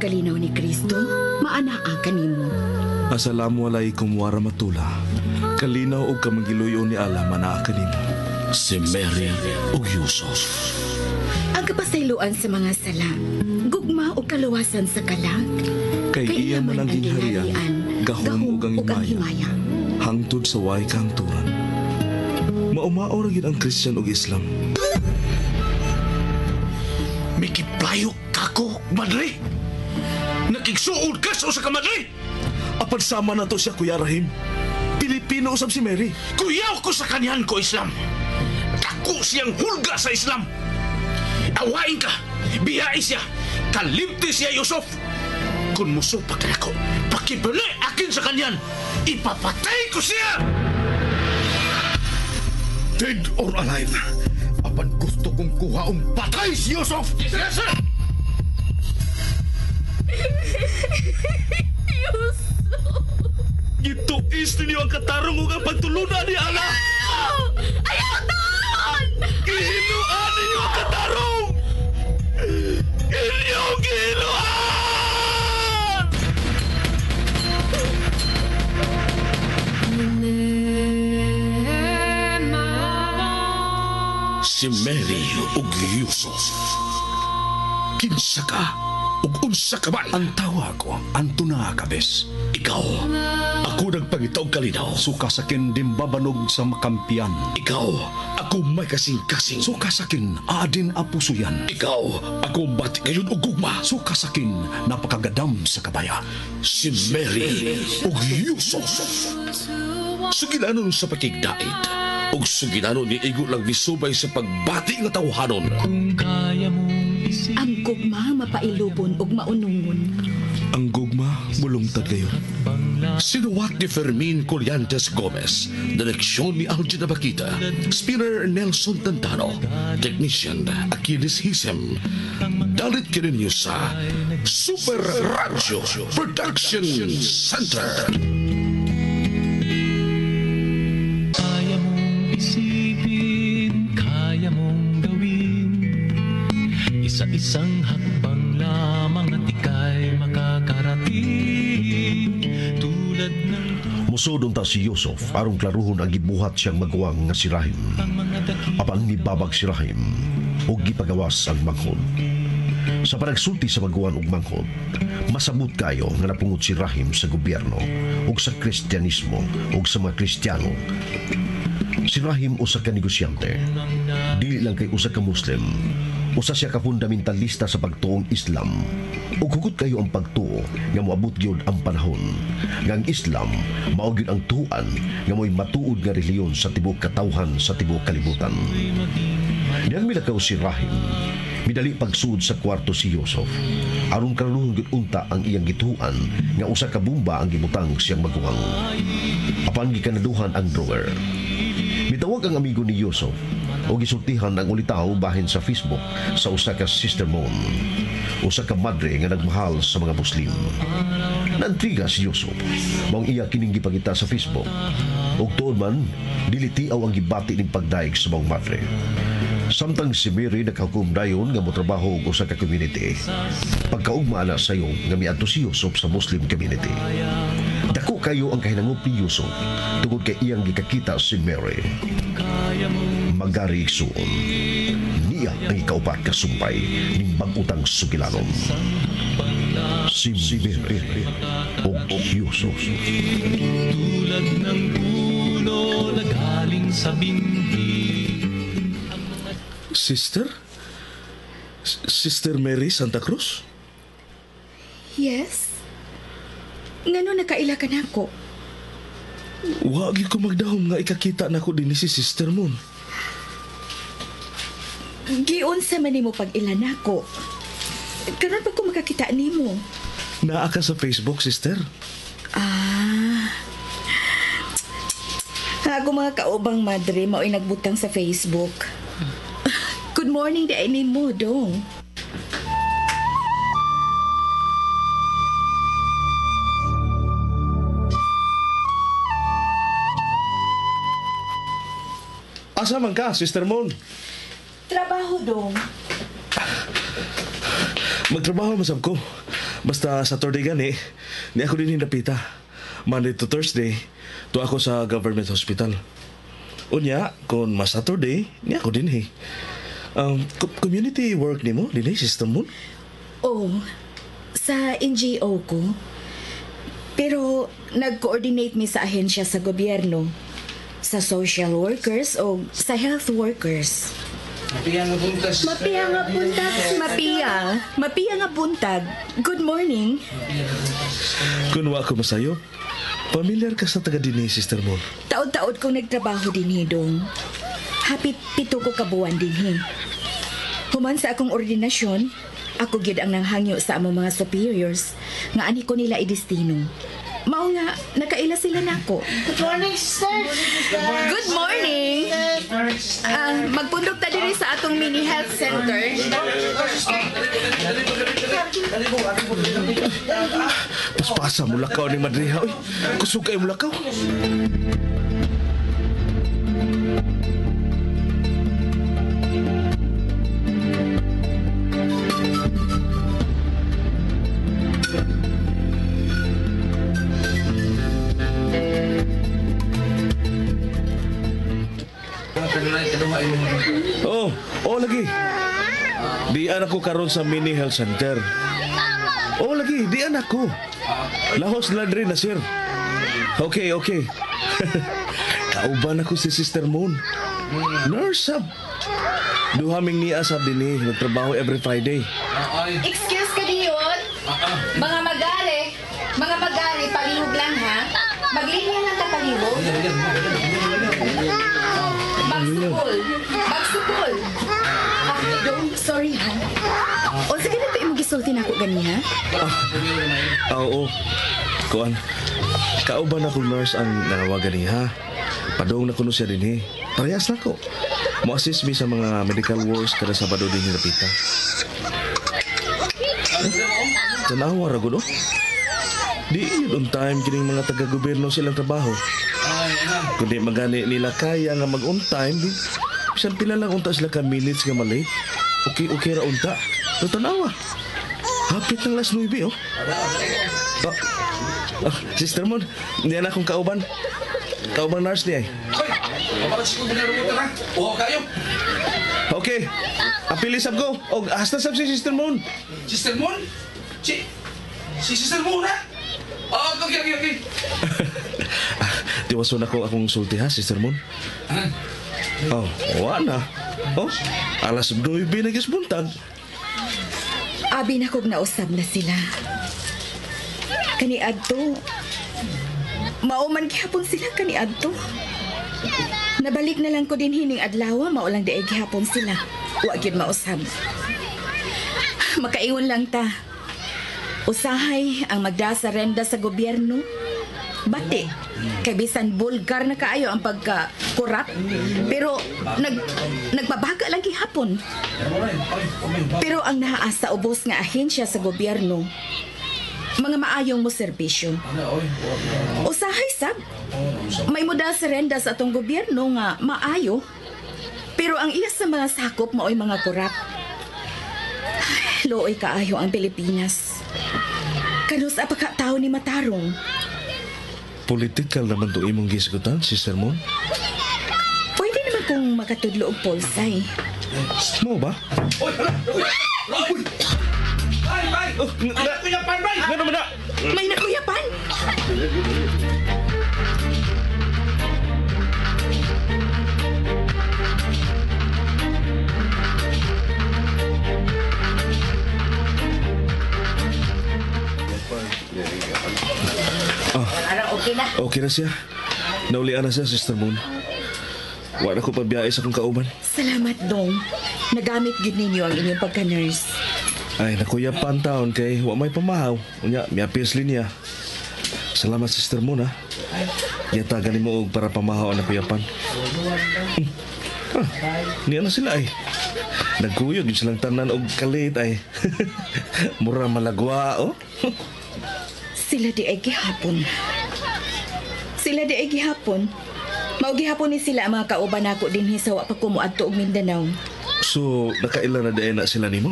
kalinaw ni Kristo, maanaa kanimo. Assalamu alaikum warahmatullah. Kalinaw og kamangiluyo ni Allah manaa kanimo. Si Mary ug Yusuf. Ang kapasayloan sa mga sala, gugma ug kaluwasan sa kalag. Kay iya man ang gingharian, gahom ug ang himaya. Hangtod sa way kahangturan. Maumao ra gyud ang Christian ug Islam. Mikiplayo kako, madre. Nakigsuod ka sa usa ka madre. Apan sama na to siya, Kuya Rahim. Pilipino usab si Mary. Kuyaw ko sa kanyan ko, Islam. Dako siyang hulga sa Islam. Awain ka, biyai siya, kalimti siya, Yusuf. Kung musupak na ako, pakibali akin sa kanyan, ipapatay ko siya! Dead or alive, apan gusto kong kuhaong patay si Yusuf! Yes, sir! Yusuf! Gituis ninyo ang katarong ug ang pagtulunan ni Allah! Ayaw taon! Gihinuan ninyo ang katarong! Inyong gihinuan! Si Mary ug Yusuf. Kinsa ka ug unsa ka man? Ang tawa ko, Antona Cabes. Ikaw, ako nagpangita og kalinaw. Suka sakin dimbabanog sa makampiyan. Ikaw, ako may kasing-kasing. Suka sakin adin apusuyan. Ikaw, ako bati ngayon og gugma. Suka sakin napakagadam sa kabaya. Si Mary ug Yusuf. Sugilanon sa pakigdait ug sugilanon ni igo lang misubay sa pagbati nga tawhanon. Ang gugma mapailubon ug maunungon. Ang gugma mulungtad kayo. Sinuwat ni Fermin Collantes Gomez, direksyon ni Algin Abakita, spinner Nelson Tantano, technician Achilles Hisem. Dalit kininyo sa Super Radio Production Center. Kaya mong isipin, kaya mong gawin. Isa-isang hakbang lamang at ika'y makakarating. Tulad ng Musod unta si Yusuf aron klaruhon ang gibuhat siyang maguwang nga si Rahim. Apan nibabag si Rahim ug gipagawas ang manghod. Sa panagsulti sa maguwan ug manghod, masabot kayo nga napungot si Rahim sa gobyerno ug sa Kristyanismo ug sa mga Kristiyano. Si Rahim usa ka negosyante. Dili lang kay usa ka Muslim, usa siya ka fundamentalista sa pagtuong Islam. Ug hugot kayo ang pagtuo nga moabot gyud ang panahon nga ang Islam mao gyud ang tuan nga mo'y matuod nga relihiyon sa tibuok katawhan sa tibuok kalibutan. Diyang milakaw si Rahim, midali pagsuod sa kwarto si Yusuf. Aron klaruhon gyud unta ang iyang gituan nga usa ka bomba ang gibutang siyang maguwang. Apan gikanaduhan ang drawer. Mitawag ang amigo ni Yusuf o gisultihan ang ulitaw bahin sa Facebook sa usa ka Sister Moon, usa ka madre nga nagmahal sa mga Muslim. Nantriga si Yusuf, maong iya kining gipangita sa Facebook. Ug tuod man, dili tiaw ang gibati ning pagdaig sa maong madre. Samtang si Mary nakahukom dayon nga motrabaho og usa ka community. Pagkaugma na sayo nga miadto si Yusuf sa Muslim community. Dako kayo ang kahinangop ni Yusuf tungod kay iyang gikakita si Mary. Magari igsuon. Niya ang ikaupat ka sumpay ning bag-utang sugilanon. Si Mary ug Yusuf. Tulad ng puno na galing sa binhi. Sister? Sister Mary Santa Cruz? Yes? Ngano nakaila ka nako? Wa gyud ko magdahom nga ikakita nako dinhi si Sister Moon. Giunsa man nimo pag-ila nako. Karon pa ko makakita nimo. Naa ka sa Facebook, Sister? Ah. Ako mga kaubang madre mao'y nagbutang sa Facebook. Good morning di ay nimo, dong. Asa man ka, Sister Moon? Trabaho, dong. Magtrabaho masab ko. Basta Saturday gani, ni ako din hindapita. Monday to Thursday, to ako sa government hospital. Unya, kung mas Saturday, ni ako din eh. Community work nimo, dinhi Sister Moon? Oh, sa NGO ko. Pero nag-coordinate mi sa ahensya sa gobyerno, sa social workers o sa health workers. Mapiya nga buntag. Mapiya nga buntag. Mapiya nga buntag. Good morning. Kung wa ko masayo, pamilyar ka sa taga dinhi, Sister Moon. Taod-taod kong nagtrabaho dinhi dong. Hapit 7 ko kabuan dinhi. Human sa akong ordinasyon, ako gyud ang nanghangyo sa among mga superiors nga ani ko nila idestino. Mao nga, nakaila sila nako. Good morning, sister. Good morning. Magpundok ta diri sa atong mini health center. Paspasa mo lakaw ni Madriha. Uy, kusog kayo mo lakaw. Oh, lagi. Dian ako karon sa mini health center. Oh, lagi, dian ako. Lahos ladri na, sir. Okay. Kauban ako si Sister Moon. Nurse sab. Duha ming niya sab dinhi, nagtrabaho every Friday. Excuse ka diyon. Mga magari, palihog lang ha. Maglinya lang ta palihog. Magsukol. Dong, sorry ha. O sige na pa imong gisulti na ako ganiha. Oo. Kuan. Kauban ako nurse ang nangawagan niya. Padung na kuno siya dinhi. Parehas na ko. Mo-assist mi sa mga medical works kada Sabado dinhi napita. Tanawa ra gud oh. Di yun on time kining mga taga-gobyerno silang trabaho. Kundi magani nila kaya nga mag-on time, di, bisan pila lang unta sila ka minutes nga malate. Okay ra unta. Pero tanawa. Hapit ng last 9 oh. Sister Mon, hindi na akong kauban. Kaubang nurse niya eh. Okay. Apilisab ko. Og hasta sab si Sister Moon. Sister Moon? Si Sister Moon ha? Oh, okay. Tiwason ako akong sulti ha, Sister Moon. Oh, wa na. Oh, alas 9 na buntag. Abi na kog nausab na sila. Kaniadto. Mao man gihapon sila kaniadto. Nabalik na lang ko din hining adlaw, mao lang diay gihapon sila. Wa gyud mausab. Makaingon lang ta. Usahay ang magdasa renda sa gobyerno. Bati, kay bisan bulgar na kaayo ang pagka-corrupt, pero nagbabaga lang gihapon. Pero ang naa sa ubos nga ahensya sa gobyerno, mga maayong mo serbisyo. Usahay sab, may muda sa renda sa atong gobyerno nga maayo, pero ang iya sa mga sakop maoy mga korap. Looy kaayo ang Pilipinas. Kanus apaka tao ni matarong. Political naman to imong gisgutan, Sister Moon. Pwede naman kung makatudlo og polsay. Mo ba? Oy, hala! Uy! Ay, bay! Nakuyapan, bay! Ngano man na? May nakuyapan! Okay na. Okay na siya. Naulian na siya, Sister Moon. Wala ko pabiyahe sa akong kauban. Salamat, Dong. Nagamit gid ninyo ang inyong pagka-nurse. Ay, nakuyapan taon kay wa may pamahaw. Unya, miapis linya. Salamat, Sister Moon, ha. Yatagan nimo og para pamahaw ang nakuyapan. Niya na sila, ay. Nagkuyog yun silang tanan og kalit, ay. Mura malagwa, oh. Sila di ay gihapon. Sila di ay gihapon. Mao gihapon ni sila ang mga kauban nako dinhi sa wa pa ko moadto og Mindanao. So, nakaila na diay na sila nimo?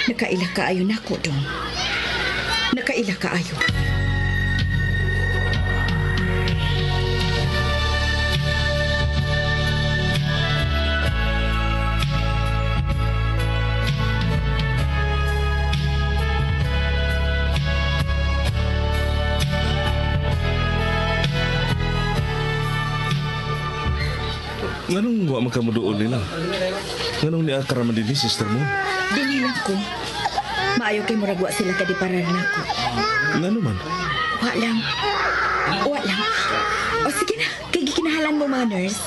Nakaila kaayo nako dong. Nakaila kaayo. Nganong wa man ka moduol nila? Nganong niya karaman din ni sister mo? Dili lang ko. Maayo kay murag wa sila kadiparar nako. Ngano man? Wa lang. Wa lang. O sige na, kay gikinahalan mo mga nurse.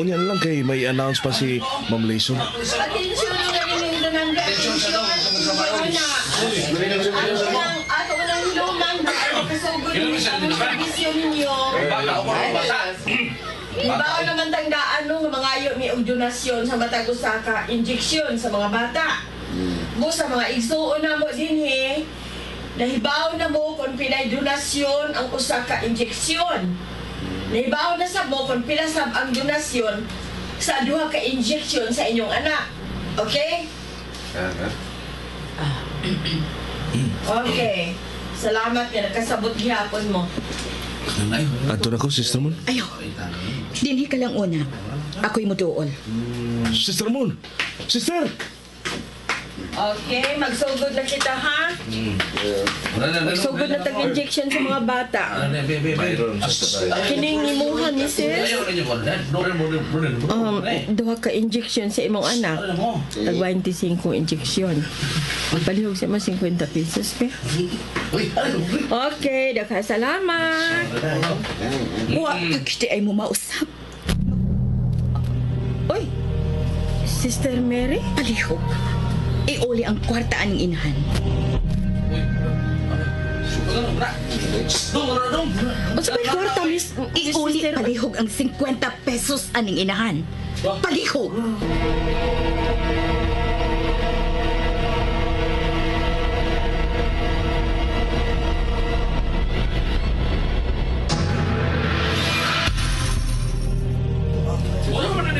Unya lang kay may announce pa si Ma'am Layson. Atensyon na rin tanan ka. Atensyon. Ato nang hiluman. Kasugod ang servisyo ninyo. Ibaw naman tanggaan no, nga mangayo mi og donasyon sa matag usa ka injeksyon sa mga bata. Mo sa mga igsuon na mo dinhi, nahibaw na mo kung pilay donasyon ang usa ka injeksyon. Nahibaw na sab mo kung pila sab ang donasyon sa duha ka injeksyon sa inyong anak. Okay? Okay. Salamat nga nakasabot gihapon mo. Adto na ko, Sister Moon. Ayo. Dinhi ka lang una. Ako'y muduol. Sister Moon! Sister! Okay, magsugod na kita ha. Magsugod na tag-injection sa mga bata. Kining imuha, misis. Duha ka injection sa imong anak. Tag 25 injection. Palihog sa mga 50 pesos pe. Okay, daghan salamat. Wa pagkiti ay mo mausap. Uy, Sister Mary? Palihog. Iuli ang kwarta aning inahan. Unsa may kwarta, Miss? Iuli palihog ang 50 pesos aning inahan. Palihog!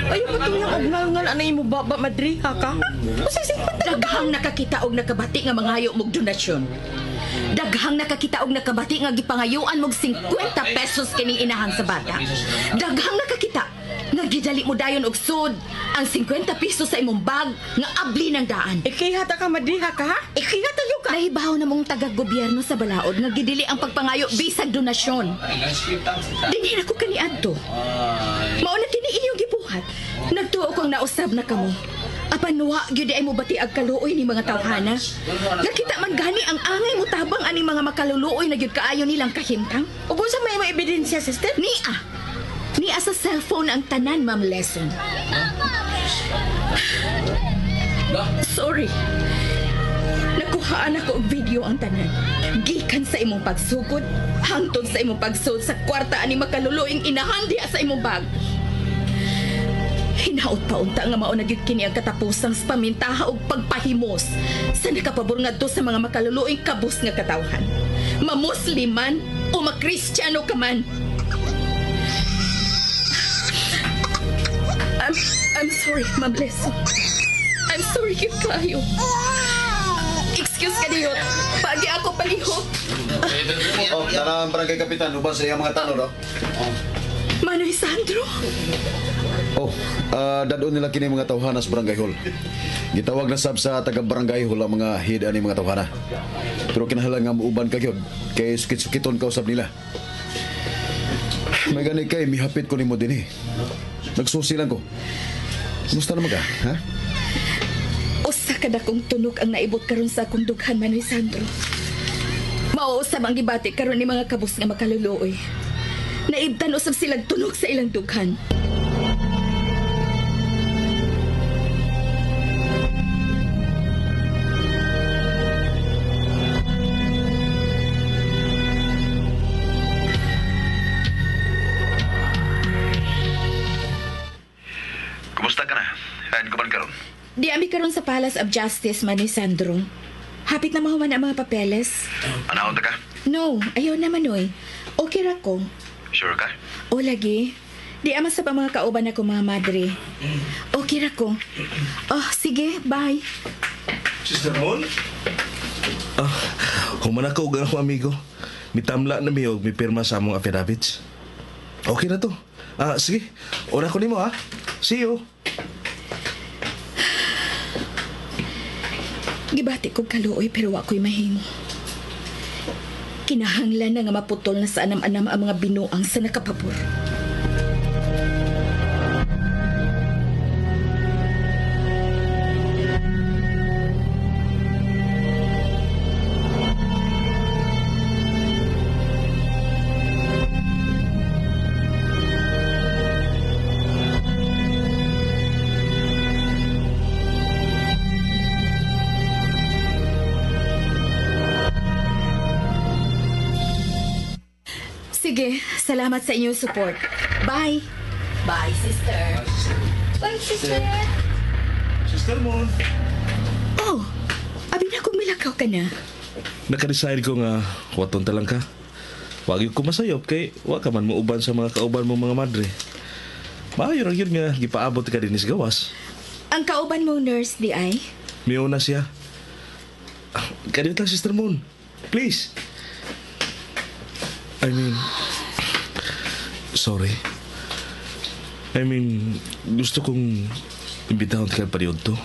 Ay, patuyang og ngal-ngal anay mo baba madriha ka? Usa 50 Daghang nakakita og nakabati nga mangayo mog donasyon. Daghang nakakita og nakabati nga gipangayuan mog 50 pesos kining inahan sa bata. Daghang nakakita nga gidali mo dayon og sud ang 50 pesos sa imong bag nga abli ng daan. Ikihata ka madriha ka ha? Ikihata yo ka. Nahibaw na mong taga-gobyerno sa balaod nga gidili ang pagpangayo bisag donasyon. Dinhi na ko kaniadto. Mao na kini inyong gibuhat. Nagtuo kong nausab na kamo. Apan wa gyud ay mo bati ag kaluoy ni mga tawhana. Nakita man gani ang angay mo tabang aning mga makaluluoy na gyud kaayo nilang kahimtang. Ug unsa may imong ebidensya, sister? Nia. Nia sa cellphone ang tanan, Ma'am Lesson. Sorry. Nakuhaan ako og video ang tanan. Gikan sa imong pagsugod, hangtod sa imong pagsud sa kwarta ani makaluluoyng inahan diha sa imong bag. Hinaot pa unta nga mao na gyud kini ang katapusang pamintaha og pagpahimos sa nakapabor ngadto sa mga makaluluoyng kabus nga katawhan. Mamuslim man o makristyano ka man. I'm sorry, Ma'am Leso. I'm sorry gyud kayo. Excuse ka diyot. Pagi ako palihog. Oh, tara ang barangay kapitan. Uban sa iyang mga tanod, oh. Manoy Sandro. Oh, dadon nila kini mga tawhana sa barangay hall. Gitawag na sab sa taga barangay hall ang mga head ani mga tawhana. Pero kinahanglan nga muuban ka gyud kay sukit-sukiton ka usab nila. May gani kay mihapit ko nimo dinhi. Nagsusi lang ko. Kumusta naman ka, ha? Usa ka dakong tunog ang naibot karon sa akong dughan, Manoy Sandro. Mauusab ang gibati karon ni mga kabus nga makaluluoy. Naibtan usab silang tunog sa ilang dughan. Kumusta ka na? Hain ka man karon? Di ami karon sa Palace of Justice, Manoy Sandro. Hapit na mahuman ang mga papeles. Anahon ta ka? No, ayaw na, Manoy. Okay ra ko. Sure ka? O lagi. Di ama sa mga kauban ako mga madre. Okay ra ko. Oh, sige, bye. Sister Mon? Ah, human ako og akong amigo. Mitamla na mi og mipirma sa among affidavits. Okay na to. Ah, sige. Ora ko nimo ha. See you. Gibati kog kaluoy pero wa ko'y mahimo. Kinahanglan na nga maputol na sa anam-anam ang mga binuang sa nakapabor. Sige, salamat sa inyong support. Bye. Bye, sister. Bye, sister. Sister Mon. Oh, abi na kung milakaw ka na. Naka-decide ko nga waton ta lang ka. Wag yung kumasayop kay wa ka man muuban sa mga kauban mo mga madre. Maayo ra gyud nga gipaabot ka dinhi sa gawas. Ang kauban mong nurse di ay? Miuna siya. Kadiyot lang, Sister Moon. Please. I mean, sorry. I mean, gusto kong imbitahon ka pa to.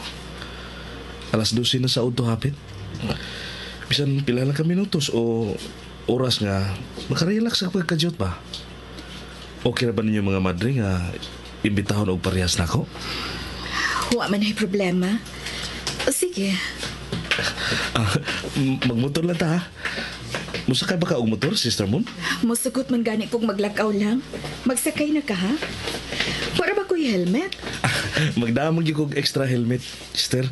12:00 na sa udto hapit. Bisan pila lang ka minutos o oras nga makarelax sa pagkadyot ba? Okay ra ba ninyo mga madre nga imbitahon og parehas nako? Wa man ay problema. Sige. Magmotor lang ta ha. Musakay ba ka og motor, Sister Moon? Musugot man gani kong maglakaw lang. Magsakay na ka ha? Para ba ko'y helmet? Magdamag gyud kog extra helmet, sister.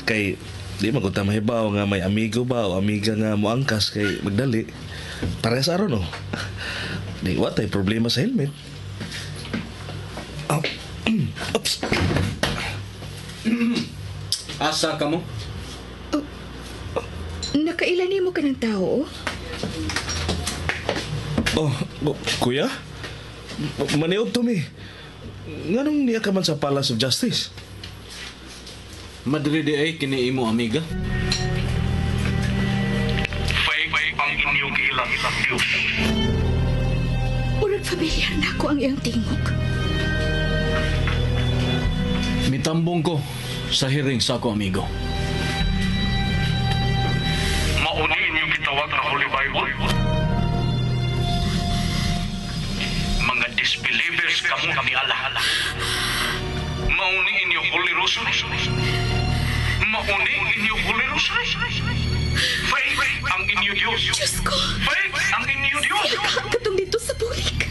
Kay di man ko ta mahibaw nga may amigo ba o amiga nga moangkas kay magdali. Parehas aron no. Di wa tay problema sa helmet. Oh. Oops. Asa ka mo? Oh, nakailan nimo ka ng tao? Oh, kuya? Maniod to mi. Nganong niya ka man sa Palace of Justice? Madre di ay kini imo amiga. Fake ang inyong ilang Diyos. Murag familiar na ako ang iyang tingog. Mitambong ko sa hearing sa ako amigo. Mauni inyong gitawag na Holy Bible? Mga disbelievers kamo ni Allah. Mauni inyo Holy Rosary? Mauni inyo Holy Rosary? Fake ang inyo Diyos. Diyos ko! Fake ang inyo Diyos. Katong dito sa bulik.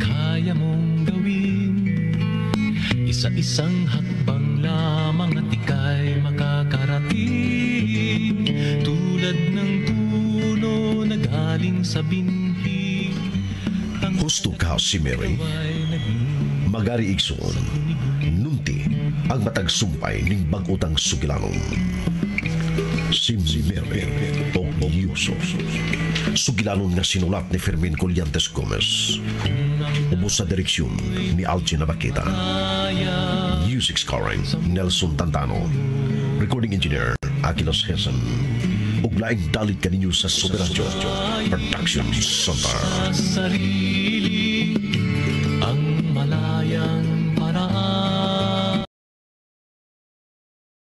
Kaya mong gawin isa-isang hakbang lamang at ika'y makakarating. Tulad ng puno na galing sa binhi. Husto ka si Mary. Magari igsoon. Nunti ang matag sumpay ning bag-utang sugilanon. Si Mary o Yusuf. Sugilanon nga sinulat ni Fermin Collantes Gomez. Ubos sa direksyon ni Algin Abaquita. Music scoring Nelson Tantano. Recording engineer Aquilos Hessen. Ug laing dalit kaninyo sa Soberanjo Production Center. Sarili.